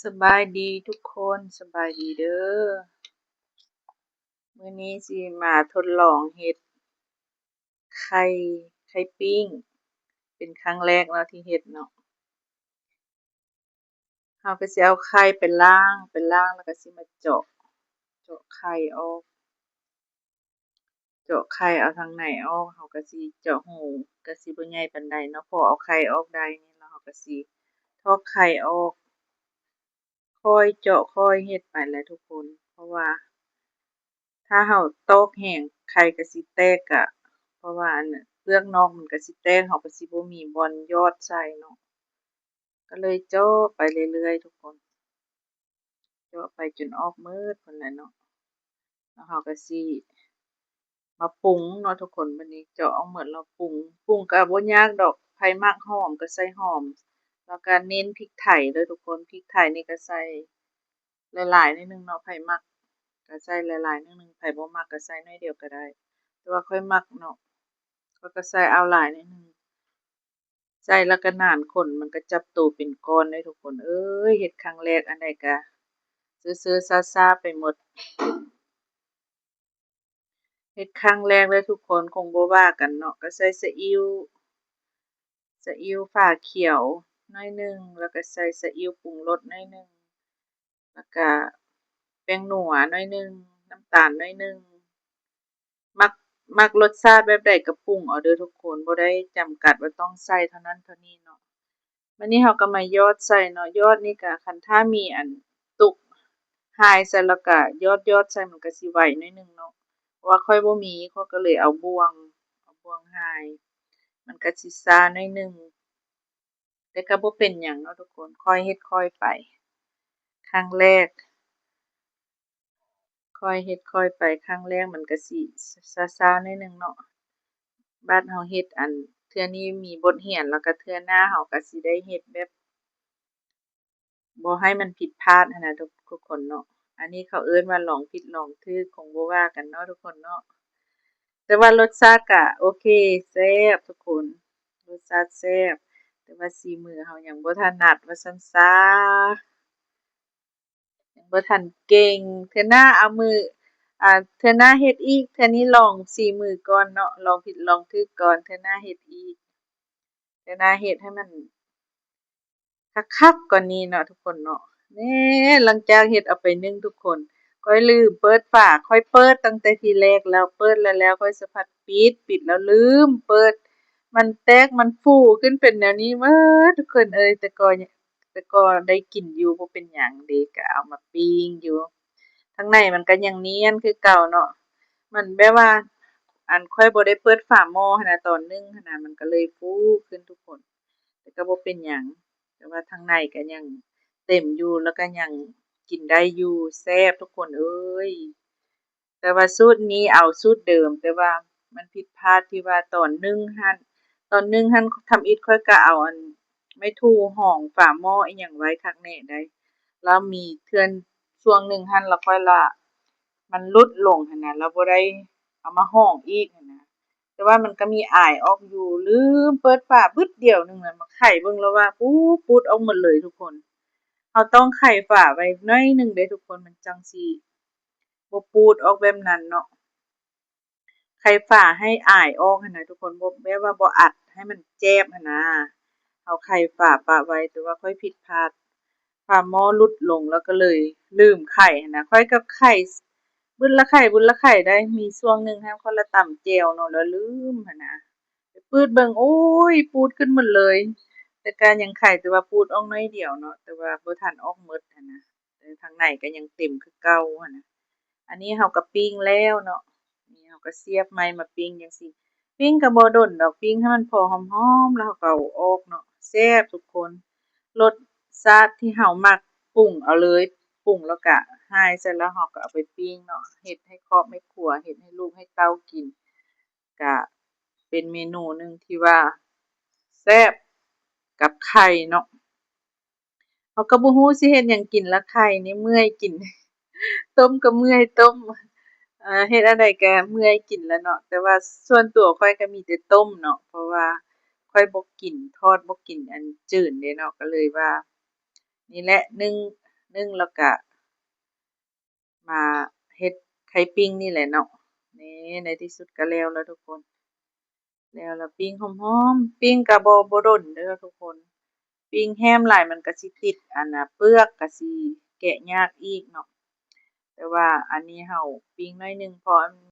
ສະບາຍດີທຸກຄົນ ສະບາຍດີເດີ້. ມື້ນີ້ຊິມາທົດລອງເຮັດໄຂ່ ໄຂ່ປີ້ງ ເປັນຄັ້ງແລກເນາະທີ່ເຮັດເນາະ. ເຮົາກໍຊິເອົາໄຂ່ໄປລ້າງ ໄປລ້າງແລ້ວກໍຊິມາເຈາະ ເຈາະໄຂ່ອອກ ເຈາະໄຂ່ເອົາທາງໃນອອກ. ເຮົາກໍຊິເຈາະຮູ ກໍຊິບໍ່ໃຫຍ່ປານໃດເນາະ ພໍເອົາໄຂ່ອອກໄດ້ນີ້ ແລ້ວເຮົາກໍຊິຖອກໄຂ່ອອກ. ຄ່ອຍເຈາະຄ່ອຍເຮັດໄປແຫຼະທຸກຄົນ ເພາະວ່າຖ້າເຮົາຕອກແຮງໄຂ່ກໍຊິແຕກ ກະ ເພາະວ່າອັນເປືອກນອກມັນກໍຊິແຕກ ເຮົາກໍຊິບໍ່ມີບ່ອນຢອດໃສ່ເນາະ. ກໍເລີຍເຈາະໄປເລື້ອຍໆທຸກຄົນ ເຈາະໄປຈົນອອກໝົດພຸ້ນແຫຼະເນາະ. ແລ້ວເຮົາກໍຊິມາປຸງເນາະທຸກຄົນ. ບັດນີ້ເຈາະອອກໝົດແລ້ວປຸງ ປຸງກໍບໍ່ຍາກດອກ ໃຜມັກຫອມກໍໃສ່ຫອມ ແລ້ວກໍເນັ້ນພິກໄທເດີ້ທຸກຄົນ. ພິກໄທນີ້ກໍໃສ່ຫຼາຍໆໜ້ອຍໜຶ່ງເນາະ ໃຜມັກກໍໃສ່ຫຼາຍໆໜ້ອຍໜຶ່ງ ໃຜບໍ່ມັກກໍໃສ່ໜ້ອຍດຽວກໍໄດ້ ແຕ່ວ່າຂ້ອຍມັກເນາະ ຂ້ອຍກໍໃສ່ເອົາຫຼາຍໜ້ອຍໜຶ່ງ. ໃສ່ແລ້ວກໍໜານຂົນ ມັນກໍຈັບໂຕເປັນກ້ອນເດ້ທຸກຄົນເອີຍ. ເຮັດຄັ້ງແລກອັນໃດກໍເຊີໆຊ້າໆໄປໝົດ ເຮັດຄັ້ງແລກເດີທຸກຄົນ ຄົງບໍ່ວ່າກັນເນາະ. ກໍໃສ່ສະອິ້ວ ສະອິ້ວຝາຂຽວໜ້ອຍໜຶ່ງ ແລ້ວກໍໃສ່ສະອິ້ວປຸງລົດໜ້ອຍໜຶ່ງ ແລ້ວກະແປ້ງນົວໜ້ອຍໜຶ່ງ ນ້ຳຕານໜ້ອຍໜຶ່ງ. ມັກ ມັກລົດຊາດແບບໃດກໍປຸງເອົາເດີທຸກຄົນ ບໍ່ໄດ້ຈຳກັດວ່າຕ້ອງໃສ່ເທົ່ານັ້ນເທົ່ານີ້ເນາະ. ບັດນີ້ເຮົາກໍມາຢອດໃສ່ເນາະ ຢອດນີ້ກໍຄັນຖ້າມີອັນຕຸກຫາຍໃສ່ ແລ້ວກໍຢອດໆໃສ່ ມັນກໍຊິໄວໜ້ອຍໜຶ່ງເນາະ ເພາະວ່າຂ້ອຍບໍ່ມີ ຂ້ອຍກໍເລີຍເອົາບ່ວງ ເອົາບ່ວງຫາຍ ມັນກໍຊິຊ້າໜ້ອຍໜຶ່ງ. ແຕ່ກໍບໍ່ເປັນຫຍັງເນາະທຸກຄົນ ຄ່ອຍເຮັດຄ່ອຍໄປ. ຄັ້ງແລກ ຄ່ອຍເຮັດຄ່ອຍໄປ ຄັ້ງແລກມັນກໍຊິຊ້າໆໜ້ອຍໜຶ່ງເນາະ. ບາດເຮົາເຮັດອັນເທື່ອນີ້ມີບົດຮຽນ ແລ້ວກໍເທື່ອໜ້າເຮົາກໍຊິໄດ້ເຮັດແບບ ບໍ່ໃຫ້ມັນຜິດພາດຫັ້ນນະທຸກ ທຸກຄົນເນາະ. ອັນນີ້ເຂົາເອີ້ນວ່າລອງຜິດລອງຖືກ ຄົງບໍ່ວ່າກັນເນາະທຸກຄົນເນາະ. ແຕ່ວ່າລົດຊາດກະໂອເຄ ແຊບທຸກຄົນ ລົດຊາດແຊບ ແຕ່ວ່າສີມືເຮົາຍັງບໍ່ຖະໜັດວ່າຊັ້ນຊາ ຍັງບໍ່ທັນເກັ່ງ. ເທື່ອໜ້າເອົາມື ອ່າ ເທື່ອໜ້າເຮັດອີກ ເທື່ອນີ້ລອງສີມືກ່ອນເນາະ ລອງຜິດລອງຖືກກ່ອນ ເທື່ອໜ້າເຮັດອີກ ເທື່ອໜ້າເຮັດໃຫ້ມັນ ຄັກໆກວ່ານີ້ເນາະທຸກຄົນເນາະ. ແນ່ ຫຼັງຈາກເຮັດເອົາໄປໜຶ້ງທຸກຄົນ ຂ້ອຍລືມເປີດຝາ ຂ້ອຍເປີດຕັ້ງແຕ່ທີແລກແລ້ວ ເປີດແລ້ວໆ ຂ້ອຍສະພັດປິດ ປິດແລ້ວລືມເປີດ ມັນແຕກມັນຟູຂຶ້ນເປັນແນວນີ້ເໝິດທຸກຄົນເອີຍ. ແຕ່ກໍ ແຕ່ກໍໄດ້ກິນຢູ່ ບໍ່ເປັນຫຍັງເດ ກໍເອົາມາປີ້ງຢູ່. ທາງໃນມັນກໍຍັງນຽນຄືເກົ່າເນາະ ມັນແບບວ່າ ອັນຂ້ອຍບໍ່ໄດ້ເປີດຝາໝໍ້ຫັ້ນນະ ຕອນໜຶ້ງຫັ້ນນະ ມັນກໍເລີຍຟູຂຶ້ນທຸກຄົນ. ແຕ່ກໍບໍ່ເປັນຫຍັງ ແຕ່ວ່າທາງໃນກໍຍັງເຕັມຢູ່ ແລ້ວກໍຍັງກິນໄດ້ຢູ່ ແຊບທຸກຄົນເອີຍ. ແຕ່ວ່າສູດນີ້ເອົາສູດເດີມ ແຕ່ວ່າມັນຜິດພາດທີ່ວ່າຕອນໜຶ້ງຫັ້ນ ຕອນໜຶ້ງຫັ້ນ ທຳອິດຂ້ອຍກໍເອົາອັນໄມ້ຖູ່ຮອງຝາໝໍ້ອີ່ຫຍັງໄວ້ຄັກແນ່ໃດ໋ ແລ້ວມີເທື່ອຊ່ວງໜຶ່ງຫັ້ນ ແລ້ວຂ້ອຍລະ ມັນຫຼຸດລົງຫັ້ນນະ ແລ້ວບໍ່ໄດ້ເອົາມາຮອງອີກຫັ້ນນະ. ແຕ່ວ່າມັນກໍມີອາຍອອກຢູ່ ລືມເປີດຝາບຶດດຽວໜຶ່ງ ແລ້ວມາໄຂເບິ່ງແລ້ວວ່າ ປູດ ປູດອອກໝົດເລີຍທຸກຄົນ. ເຮົາຕ້ອງໄຂຝາໄວ້ໜ້ອຍໜຶ່ງເດ້ທຸກຄົນ ມັນຈັ່ງຊິບໍ່ປູດອອກແບບນັ້ນເນາະ. ໄຂຝາໃຫ້ອາຍອອກຫັ້ນນະທຸກຄົນ ບໍ່ ແບບວ່າບໍ່ອັດໃຫ້ມັນແຈບຫັ້ນນະ. ເຮົາໄຂຝາປະໄວ້ ແຕ່ວ່າຂ້ອຍຜິດພາດ ຝາໝໍ້ຫຼຸດລົງ ແລ້ວກໍເລີຍລືມໄຂຫັ້ນນະ. ຂ້ອຍກໍໄຂບຶດລະໄຂ ບຶດລະໄຂໄດ້ ມີຊ່ວງໜຶ່ງຫັ້ນ ຂ້ອຍລະຕຳແຈ່ວເນາະ ແລ້ວລືມຫັ້ນນະ ໄປປືດເບິ່ງ ໂອ້ຍ ປູດຂຶ້ນໝົດເລີຍ. ແຕ່ກໍຍັງໄຂ ແຕ່ວ່າປູດອອກໜ້ອຍດຽວເນາະ ແຕ່ວ່າບໍ່ທັນອອກໝົດຫັ້ນນະ ແຕ່ທາງໃນກໍຍັງເຕັມຄືເກົ່າຫັ້ນນະ. ອັນນີ້ເຮົາກໍປີ້ງແລ້ວເນາະ ນີ້ເຮົາກໍສຽບໄມ້ມາປີ້ງຈັ່ງຊີ້ ປີ້ງກໍບໍ່ດົນດອກ ປີ້ງໃຫ້ມັນພໍຫອມໆ ແລ້ວເຮົາກໍເອົາອອກເນາະ ແຊບທຸກຄົນ. ລົດຊາດທີ່ເຮົາມັກ ປຸງເອົາເລີຍ ປຸງແລ້ວກະຫາຍໃສ່ ແລ້ວເຮົາກໍເອົາໄປປີ້ງເນາະ ເຮັດໃຫ້ຄອບໃຫ້ຄົວ ເຮັດໃຫ້ລູກໃຫ້ເຕົ້າກິນ ກະເປັນເມນູໜຶ່ງທີ່ວ່າແຊບກັບໄຂ່ເນາະ. ເຮົາກໍບໍ່ຮູ້ຊິເຮັດຫຍັງກິນລະ ໄຂ່ນີ້ເມື່ອຍກິນ ຕົ້ມກໍເມື່ອຍຕົ້ມ ເອີ ເຮັດອັນໃດກໍເມື່ອຍກິນລະເນາະ. ແຕ່ວ່າສ່ວນຕົວຂ້ອຍກໍມີແຕ່ຕົ້ມເນາະ ເພາະວ່າຂ້ອຍບໍ່ກິນທອດ ບໍ່ກິນອັນຈືນເດ້ເນາະ ກໍເລີຍວ່າ ນີ້ແຫຼະ ໜຶ້ງ ໜຶ້ງແລ້ວກະມາເຮັດໄຂ່ປີ້ງນີ້ແຫຼະເນາະ. ນີ້ ໃນທີ່ສຸດກະແລ້ວແລ້ວທຸກຄົນ ແລ້ວລະປີ້ງຫອມໆ ປີ້ງກະບໍ່ ບໍ່ດົນເດີທຸກຄົນ ປີ້ງແຮມຫຼາຍມັນກະຊິຕິດອັນນະເປືອກ ກະຊິແກະຍາກອີກເນາະ. ແຕ່ວ່າອັນນີ້ເຮົາປີ້ງໜ້ອຍໜຶ່ງ ເພາະ